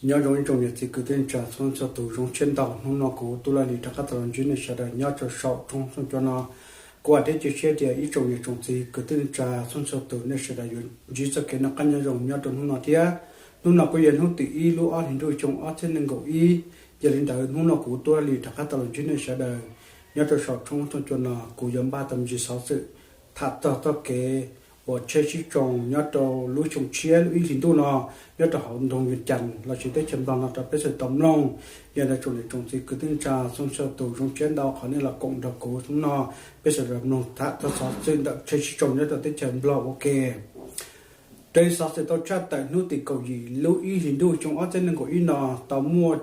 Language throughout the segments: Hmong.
Nyob zoo ib tsoom niam txiv kwv tij neej tsa txhua txhua tus, zoo siab ntau hnub no kuv Tub Laj Lis rov qab tau los ntsib nej sawv daws nyob rau saum roob txhua cua no. Kuv vam thiab cia siab tias ib tsoom niam tsoom txiv kwv tij neej tsa txhua txhua tus nej sawv daws yuav ntsib txoj kev noj qab nyob zoo nyob rau hnub no thiab. Hnub no kuj yog hnub tim ib lub ob hlis ntuj xyoo ob txhiab nees nkaum ib. Yog li ntawd hnub no kuv Tub Laj Lis rov qab tau los ntsib nej sawv daws nyob rau saum roob txhua cua no, kuv yuav npaj tau me ntsis xov xwm tham txog txoj kev uas tsheb sib tsoo nyob rau lub xyoo tshiab lub ib hlis ntuj no nyob rau hauv nroog Vias Cas lossis teb chaws Nplog no rau peb sawv daws tau mloog. Yog li ntawd tsoom niam tsoom txiv kwv tij neej tsa txhua txhua tus, zoo siab ntau qhov nej los koom nrog kuv hnub no, peb sawv daws mloog tham txog xov xwm ntawm tsheb sib tsoo nyob rau teb chaws Nplog ua ke. Raws li xov xwm tau tshaj tawm hnub tim kaum yim lub ib hlis ntuj xyoo ob txhiab nees nkaum ib no, tau muaj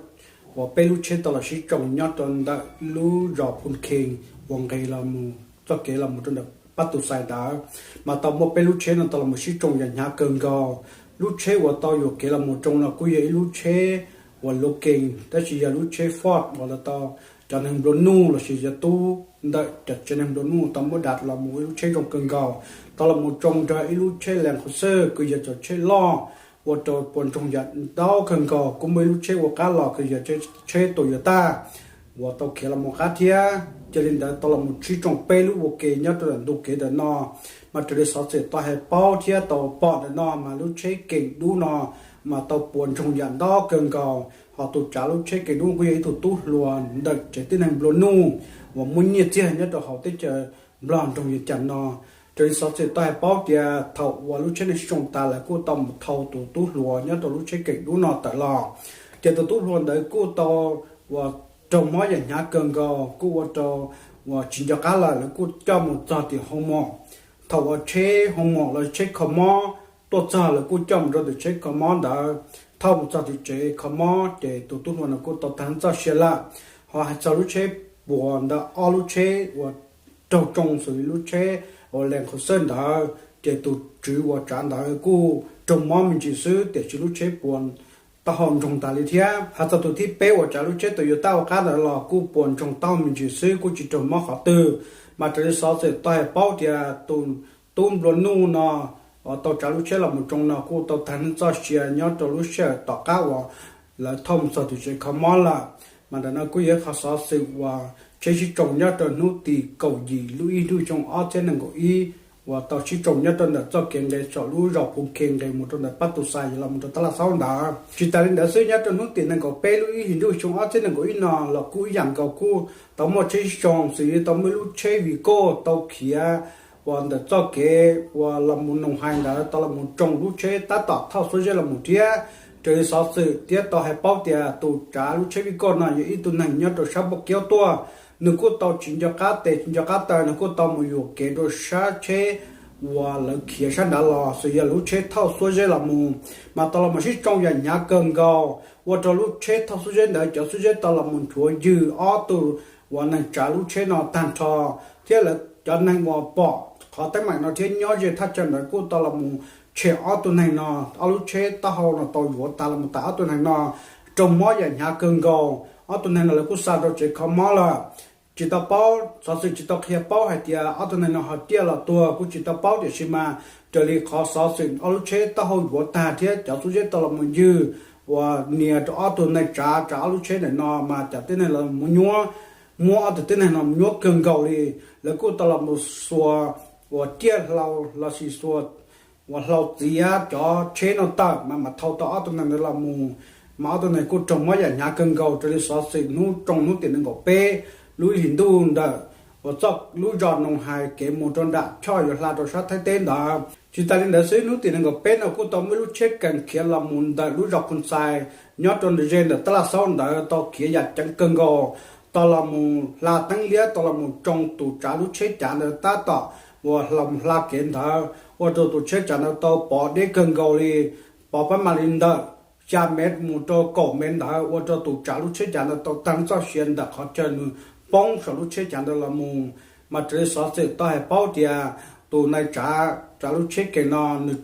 uas peb lub tsheb tau los sib tsoo nyob rau ntawm lub zos Phu Khees uas nqes los mus txoj kev los mus rau ntawm Pab Tus Xais ntawd, mas tau muaj peb lub tsheb no tau los mus sib tsoo yam hnyav kawg nkaus. Lub tsheb uas tau yuam kev los mus tsoo no kuj yog ib lub tsheb uas Logan, tab sis yog lub tsheb Ford uas lawv tau cov neeg nplua nuj lossis yog tub ntawm cov tsev neeg nplua nuj tau muab dav los mus ua ib lub tsheb zoo kawg nkaus, tau los mus tsoo nrog ib lub tsheb Land Cruiser kws yog cov tsheb loj ua rau puas ntsoog yam ntau kawg nkaus. Kuj muaj ib lub tsheb ua qab los kws yog tsheb Toyota uas tau khiav los mus qab thiab. Yog li ntawd tau los mus sib tsoo peb lub ua ke nyob rau ntawm ntu kev ntawm no. Mas raws li xov xwm tau hais paub thiab tau pom ntawm no mas lub tsheb Kees Dub no mas tau puas ntsoog yam ntau kawg nkaus. Ho tus tsav lub tsheb Kees Dub kuj yog ib tug tub hluas ntawm tsev tib neeg nplua nuj uas muaj nyiaj txiag nyob rau hauv teb chaws Nplog nroog Vias Cas no. Raws li xov xwm tau hais paub tias thaum uas lub tsheb no sib tsoo tas lawv kuj tau mus thau tus tub hluas nyob rau lub tsheb Kees Dub no tawm los, ces tus tub hluas ntawd kuj tau uas raug mob yam hnyav kawg nkaus, kuj ua rau uas tsis nco qab lawm, lawv kuj coj mus txog tim hoo mom. Thaum uas tsheb hoo mom los tsheb kho mob tuaj txog, lawv kuj coj mus rau tim tsheb kho mob ntawd, thauj mus txog tim tsev kho mob, ces tus tub hluas no kuj tau tag txoj sia lawm. Ho hais txog lub tsheb puas ntawm ob lub tsheb uas raug tsoo xws li lub tsheb uas Land Cruiser ntawd, ces tus tswv uas tsav ntawd kuj raug mob me ntsis xwb, tiam sis lub tsheb puas taub hau ntsoog tas li thiab. Hais txog tus thib peb uas tsav lub tsheb Toyota ua qab ntawd los kuj puas ntsoog taub hau me ntsis xwb, kuj tsis raug mob qhov twg. Mas raws li xov xwm tau hais paub tias tus tub nplua nuj no uas tau tsav lub tsheb los mus tsoo no kuj tau tag neej txoj sia nyob rau lub sij hawm tom qab uas lawv thauj mus txog tim tsev kho mob lawm. Mas ntawm no kuj yog ib qho xov xwm uas tsheb sib tsoo nyob rau hnub tim kaum yim lub ib hlis ntuj xyoo ob txhiab nees nkaum ib uas tau sib tsoo nyob rau ntawm txoj kev nqes saum lub zos Phu Khees nqes mus rau ntawm Pab Tus Xais los mus rau Tab Laj Xaub ntawd. Tsis tas li ntawd xwb, nyob rau hnub tim nees nkaum peb lub ib hlis ntuj xyoo ob txhiab nees nkaum ib no los kuj ib yam nkaus, kuj tau muaj tsheb sib tsoo xws li tau muaj ib lub tsheb Vigo tau khiav uas ntawm txoj kev uas los mus Noo Hais ntawd tau los mus tsoo lub tsheb tab tom thauj xuab zeb los mus thiab. Raws li xov xwm thiab tau hais paub tias tus tsav lub tsheb Vigo no yog ib tug neeg nyob rau sab Npauj Kiaub tuaj, nws kuj tau tsis nco qab tes tsis nco qab taw, nws kuj tau mus yuam kev rau sab tsheb uas lawv khiav sab nrad los, xws yog lub tsheb thauj xuab zeb los mus, mas tau los mus sib tsoo yam hnyav kawg nkaus, ua rau lub tsheb thauj xuab zeb ntawd cov xuab zeb tau los mus nchuav ywg ob tug uas neeg tsav lub tsheb no tag nrho, thiab lawv cov neeg uas pom qhov teeb meem no thiab nyob ze thaj chaw ntawd kuj tau los mus tshem ob tug neeg no, ob lub tsheb taub hau no tau yuav tag los mus tas ob tug neeg no raug mob yam hnyav kawg nkaus. Ob tug neeg no lawv kuj xa rau tsev kho mob lawm. Tsis tau paub, xov xwm tsis tau qhia paub hais tias ob tug neeg no ho ciaj los tuag kuj tsis tau paub, tiam sis mas raws li qhov xov xwm ob lub tsheb taub hau yuav tag thiab cov xuab zeb tau los mus ywg uas nias rau ob tug neeg tsav tsav ob lub tsheb ntawm no, mas cov tib neeg los mus nyuab, muab ob tug tib neeg no mus nyuab kawg nkaus li. Lawv kuj tau los mus xuas uas ciaj hlau lossis xuas uas hlau txiav cov tsheb no tawm mas mam thau tau ob tug neeg ntawd los mus. Mas ob tug neeg kuj raug mob yam hnyav kawg nkaus raws li xov xwm hnub tsoo hnub tim nees nkaum peb lub ib hlis ntuj ntawm uas txoj lub zos Noo Hais kev mus rau nram choj yuav hla rau sab Thaib teb ntawd. Tsis tas li ntawd xwb, hnub tim nees nkaum peb no kuj tau muaj ib lub tsheb kees khiav los mus ntawm lub zos Phu Xais nyob rau ze ntawm Tab Laj Xaub ntawd tau khiav yam ceev kawg nkaus, tau los mus hla teeb liab, tau los mus tsoo tus tsav lub tsheb cav ntawd tab tom uas hla kev ntawd, ua rau tus tsheb cav ntawd tau pov deb kawg nkaus li, pov pab mam li ntawm xya mev mus rau kaum mev ntawd, ua rau tus tsav lub tsheb cav ntawd tau tag txoj sia ntawm qhov chaw nws poob saum lub tsheb cav ntawd los mus. Mas raws li xov xwm tau hais paub tias tus neeg tsav tsav lub tsheb kees no nws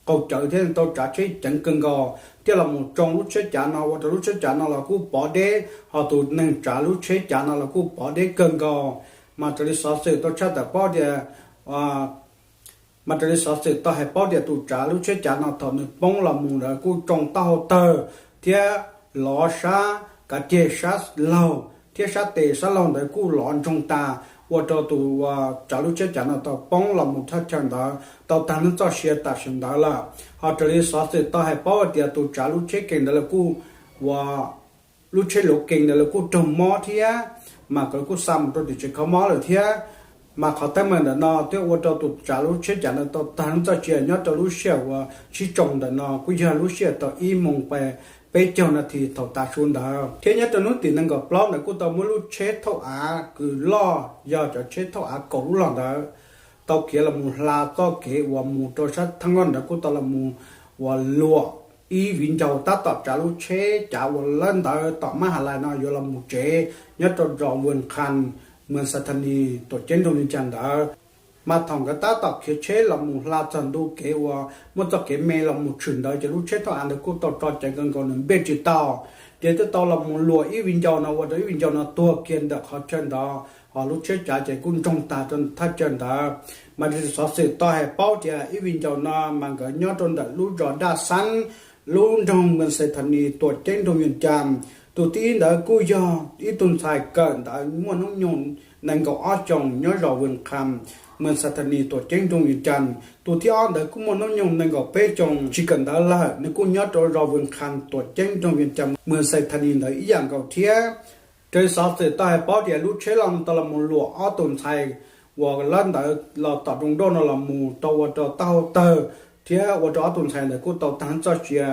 qaug cawv thiab nws tau tsav tsheb ceev kawg nkaus thiaj los mus tsoo lub tsheb cav no, ua rau lub tsheb cav no los kuj pov deb, ho tus neeg tsav lub tsheb cav no los kuj pov deb kawg nkaus. Mas raws li xov xwm tau tshaj tawm paub tias, mas raws li xov xwm tau hais paub tias tus tsav lub tsheb cav no thaum nws poob los mus ntawd kuj tsoo taub hau tawg, thiab lov sab kav ceg sab laug thiab sab tes sab laug ntawd kuj lov ntsoog tas, ua rau tus tsav lub tsheb cav no tau poob los mus thaj chaw ntawd tau tag neej txoj sia tam sim ntawd lawm. Ho raws li xov xwm tau hais paub hais tias tus tsav lub tsheb kees ntawd lawv kuj ua lub tsheb luav kees ntawd lawv kuj raug mob thiab, mas lawv kuj xa mus rau tim tsev kho mob lawm thiab. Mas qhov teeb meem ntawm no thiaj ua rau tus tsav lub tsheb cav ntawd tau tag neej txoj sia nyob rau lub sij hawm uas sib tsoo ntawm no kuj yog lub sij hawm thaum ib moos peb caug nas this thaum tav su ntawd. Thiab nyob rau hnub tim nees nkaum plaub ntawd kuj tau muab lub tsheb thauj av kws loj yog cov tsheb thauj av kaum lub log ntawd tau khiav los mus hla txoj kev uas mus rau sab thaj loj ntawd kuj tau los mus uas luam ib viv ncaus tab tom tsav lub tsheb cav uas lawv ntawd tom mab has lais no yuav los mus tsev nyob rau zos Vwm Khas, moos Xais Thas Nis, tuam ceeb nroog Vias Cas ntawd. Mas thaum nkawd tab tom khiav tsheb los mus hla txog ntu kev uas muaj txoj kev me los mus tshwm ntawd ces lub tsheb thauj av ntawd kuj tau tso ceev kawg nkaus nws npej tsis tau, ces twb tau los mus luam ib viv ncaus no ua rau ib viv ncaus no tuag kiag ntawm qhov chaw ntawd, ho lub tsheb cav ces kuj ntsoog tag rau thaj chaw ntawd. Mas raws li xov xwm tau hais paub tias ib viv ncaus no mas nkawd nyob rau ntawm lub zos Daj Xab, lub nroog moos Xais Thas Nis, tuam ceeb nroog Vias Cas. Tus thib ib ntawd kuj yog ib tug ntxhais kawm ntawv muaj hnub nyoog nees nkaum ob xyoos nyob zos Vwm Khas, moos Xais Thas Nis, tuam ceeb nroog Vias Cas. Tus thib ob ntawd kuj muaj hnub nyoog nees nkaum peb xyoos tsis kawm ntawv lawm, nws kuj nyob rau zos Vwm Khas, tuam ceeb nroog Vias Cas, moos Xais Thas Nis ntawd ib yam nkaus thiab. Raws li xov xwm tau hais paub tias lub tsheb los tau los mus luam ob tug ntxhais uas lawv ntawd los tom rooj nroj no los mus rau ua rau taub hau tawg thiab ua rau ob tug ntxhais ntawd kuj tau tag txoj sia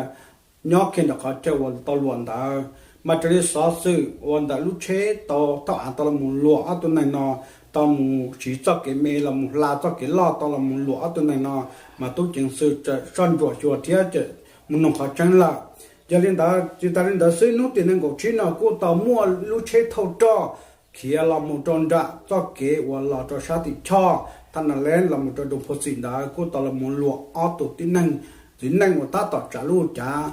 nyob kiag ntawm qhov chaw uas tau luam ntawd. Mas raws li xov xwm uas ntawm lub tsheb tau thauj av tau los mus luam ob tug neeg no, tau mus siv txoj kev me los mus hla txoj kev loj tau los mus luam ob tug neeg no, mas tub ceev xwm tseem soj ntsuam xyuas thiab tseem mus noog qhov tseeb lawm. Yog li ntawd, tsis tas li ntawd xwb, hnub tim nees nkaum tsib no kuj tau muaj lub tsheb thauj roj khiav los mus rau nram txoj kev uas los rau sab tim choj Thaj Nas Leeb los mus rau Doo Phos Xim ntawd kuj tau los mus luam ob tug tib neeg txiv neej uas tab tom tsav lub cav.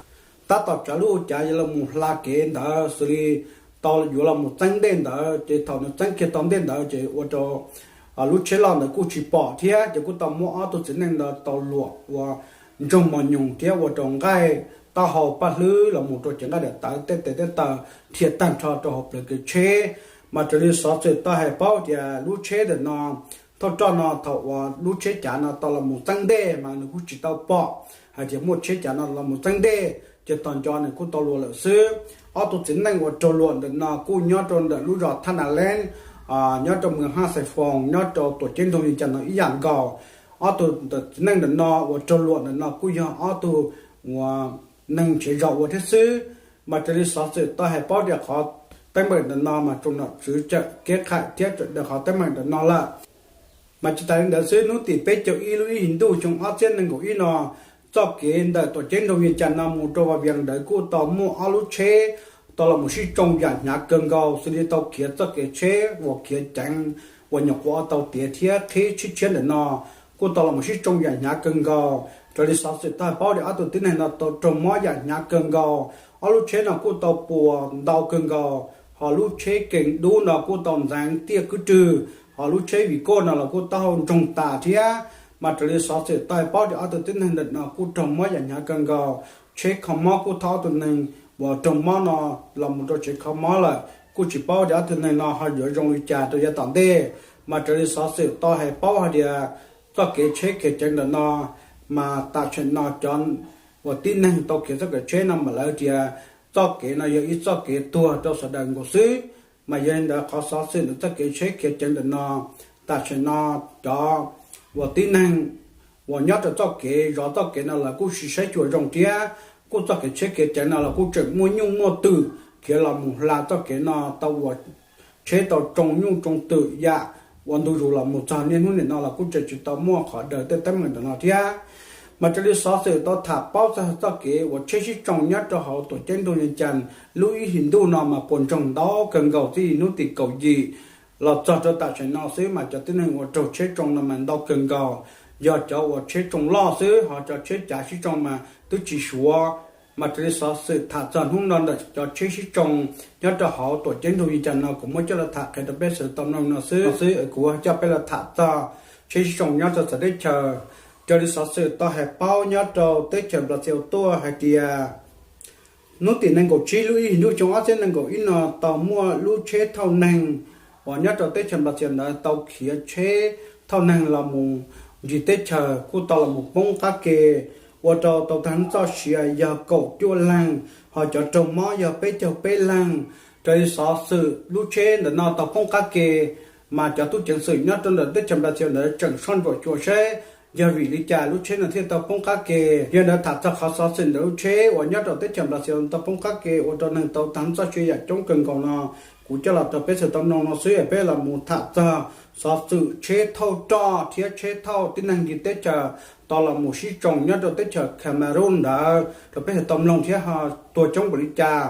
Tab tom tsav lub cav yuav los mus hla kev ntawd xws li tau yuav los mus txeeb ntej ntawd, ces thaum nws txeeb kiag tau ntej ntawd ces ua rau lub tsheb loj ntawd kuj tsis pom thiab, ces kuj tau muab ob tug txiv neej ntawd tau luam ua ntsoog mos nyoos thiab ua rau nqaij taub hau paj hlwb los mus rau cev nqaij daim tawv tej tes tej taw dhia tag nrho rau hauv plawv kev tsheb. Mas raws li xov xwm tau hais paub tias lub tsheb ntawm no thauj roj no thaum uas lub tsheb cav no tau los mus txeeb ntej mas nws kuj tsis tau pom hais tias muaj tsheb cav no los mus txeeb ntej, ces tos nco nws kuj tau luam lawm xwb. Ob tug txiv neej uas raug luam ntawm no kuj nyob rau ntawm lub zos Thaj Nas Leeb, nyob rau moos Haj Xais Foos nyob rau tuam ceeb nroog Vias Cas no ib yam nkaus. Ob tug txiv neej ntawm no uas raug luam ntawm no kuj yog ob tug uas neeg nrhiav zos ua thiab xwb. Mas raws li xov xwm tau hais paub tias qhov teeb meem ntawm no mas tsoom nom tswv tseem keb qhais thiab tseem daws qhov teeb meem ntawm no lawm. Mas tsis tas li ntawd xwb, hnub tim peb caug ib lub ib hlis ntuj xyoo ob txhiab nees nkaum ib no, txoj kev ntawm tuam ceeb nroog Vias Cas no mus rau Vaj Vias ntawd kuj tau muaj ob lub tsheb tau los mus sib tsoo yam hnyav kawg nkaus, xws li tau khiav txoj kev tsheb uas khiav ceev uas nyuam qhuav tau tiav thiab qhib tshiab tshiab ntawm no kuj tau los mus sib tsoo yam hnyav kawg nkaus. Raws li xov xwm tau hais paub tias ob tug tib neeg no tau raug mob yam hnyav kawg nkaus. Ob lub tsheb no kuj tau puas ntau kawg nkaus, ho lub tsheb kees dub no kuj tau ntxeev tiaj kwb rwg, ho lub tsheb Vigo no los kuj taub hau ntsoog tas thiab. Mas raws li xov xwm tau hais paub tias ob tug tib neeg ntawm no kuj raug mob yam hnyav kawg nkaus. Tsheb kho mob kuj thauj ob tug neeg uas raug mob no los mus rau tsev kho mob lawm, kuj tsis paub tias ob tug neeg no ho yuav zoo li cas rau yav tom ntej. Mas raws li xov xwm tau hais paub hais tias txoj kev tsheb khiav ceev ntawm no, mas tam sim no cov uas tib neeg tau khiav txoj kev tsheb no mas lawv tias txoj kev no yog ib txoj kev tuag rau sawv daws nkaus xwb. Mas yog li ntawd qhov xov xwm ntawm txoj kev tsheb khiav ceev ntawm no, tam sim no cov uas tib neeg uas nyob rau txoj kev zov txoj kev no lawv kuj tsis saib xyuas zoo thiab. Kuj txoj kev tsheb khiav ceev no los kuj tseem muaj nyuj muaj twm khiav los mus hla txoj kev no tau ua tsheb tau tsoo nyuj tsoo twm yam ua ntu zus los mus txog niaj hnub nim no los kuj tseem tsis tau muaj qhov daws tej teeb meem ntawm no thiab. Mas raws li xov xwm tau tham paub txog txoj kev uas tsheb sib tsoo nyob rau hauv tuam ceeb nroog Vias Cas lub ib hlis ntuj no mas puas ntsoog ntau kawg nkaus txij hnub tim kaum yim los txog rau tam sim no xwb mas cov tib neeg uas raug tsheb tsoo no mas ntau kawg nkaus, yog cov uas tsheb tsoo loj xwb, ho cov tsheb cav sib tsoo mas twb tsis suav. Mas raws li xov xwm tham txog hnub no ntawm cov tsheb sib tsoo nyob rau hauv tuam ceeb nroog Vias Cas no kuv muab coj los tham qhia rau peb sawv daws tau mloog no xwb xwb, kuv coj peb los tham txog tsheb sib tsoo nyob rau txawv teb chaws. Raws li xov xwm tau hais paub nyob rau teb chaws Nplog Xias tuaj hais tias Hnub tim nees nkaum tsib lub ib hlis ntuj xyoo ob txhiab nees nkaum ib no tau muaj lub tsheb thauj neeg uas nyob rau teb chaws Nplas Xias ntawd tau khiav tsheb thauj neeg los mus ncig teb chaws kuj tau los mus poob qab ke, ua rau tau tag txoj sia yog kaum cuaj leeg, ho cov raug mob yog peb caug peb leeg. Raws li xov xwm lub tsheb ntawm no tau poob qab ke, mas cov tub ceev xwm nyob rau ntawm teb chaws Nplas Xias ntawd tseem soj ntsuam xyuas seb yog vim li cas lub tsheb no thiaj tau poob qab ke. Yog ntawd tham txog qhov xov xwm ntawm lub tsheb uas nyob rau teb chaws Nplas Xias tau poob qab ke ua rau neeg tau tag txoj sia yam coob kawg nkaus no, kuv coj los rau peb sawv daws tau mloog no xwb. Peb los mus tham txog xov xwm tsheb thauj roj thiab tsheb thauj tib neeg ncig teb chaws tau los mus sib tsoo nyob rau teb chaws Cameroon ntawd rau peb sawv daws tau mloog thiab ho tuag coob npaum li cas.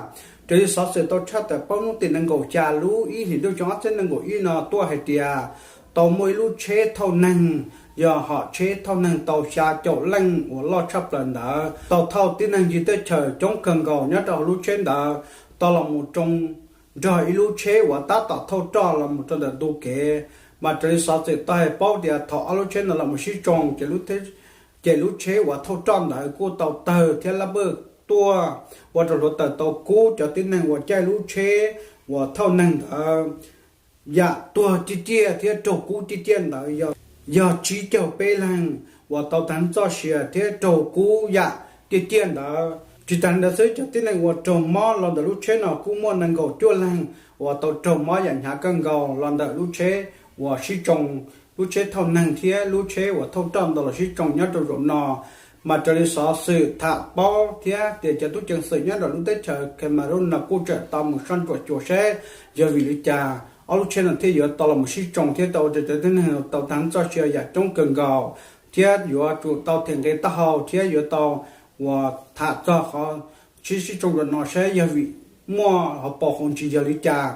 Raws li xov xwm tau tshaj tawm paub hnub tim nees nkaum xya lub ib hlis ntuj xyoo ob txhiab nees nkaum ib no tuaj hais tias tau muaj ib lub tsheb thauj neeg, yog hom tsheb thauj neeg tau xya caum leej uas loj tshaj plaws ntawd tau thauj tib neeg ncig teb chaws coob kawg nkaus nyob rau hauv lub tsheb ntawd tau los mus tsoo nrog ib lub tsheb uas tab tom thauj roj los mus rau ntawm ntu kev. Mas raws li xov xwm tau hais paub tias thaum ob lub tsheb no los mus sib tsoo ces lub tsheb uas thauj roj ntawd kuj tau tawg thiab lab paj tuaj, ua rau hluav taws tau kub cov tib neeg uas caij lub tsheb uas thauj neeg ntawd yam tuag ciaj ciaj thiab raug kub ciaj ciaj ntawd yog tsib caug peb leeg uas tau tag txoj sia thiab raug kub yam ciaj ciaj ntawd. Tsis tas li ntawd xwb, cov tib neeg uas raug mob los ntawm lub tsheb no kuj muaj nees nkaum cuaj leeg uas tau raug mob yam hnyav kawg nkaus los ntawm lub tsheb uas sib tsoo, lub tsheb thauj neeg thiab lub tsheb uas thauj roj ntawd los sib tsoo nyob rau zaum no. Mas raws li xov xwm tham paub thiab tias cov tub ceev xwm nyob rau lub teb chaws Cameroon no kuj tseem tau mus soj ntsuam xyuas seb yog vim li cas ob lub tsheb no thiaj yuav tau los mus sib tsoo thiab tau ua rau cov tib neeg tau tag txoj sia yam coob kawg nkaus, thiab yuav tsum tau them nqe taub hau thiab yuav tau uas tham txog qhov sib sib tsoo zaum no saib yog vim muaj hauv paus hauv ntsis yog li cas.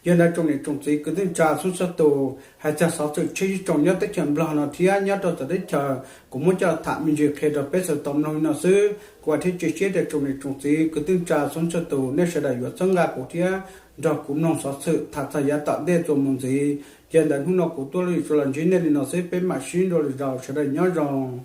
Yog ntawd tsoom niam tsoom txiv kwv tij neej tsa txhua txhua tus, hais txog xov xwm tsheb sib tsoo nyob teb chaws Nplog no thiab nyob rau txawv teb chaws, kuv muab coj tham me ntsis qhia rau peb sawv daws tau mloog li no xwb. Kuv vam thiab cia siab tias tsoom niam tsoom txiv kwv tij neej tsa txhua txhua tus nej sawv daws yuav txhawb nqa kuv thiab nrog kuv mloog xov xwm tham txog yav tom ntej txuas mus ntxiv. Ces ntawm hnub no kuv tuaj lub tsuas los ntsib nej li no xwb, peb mam sib ntsib dua lwm zaus, sawv daws nyob zoo.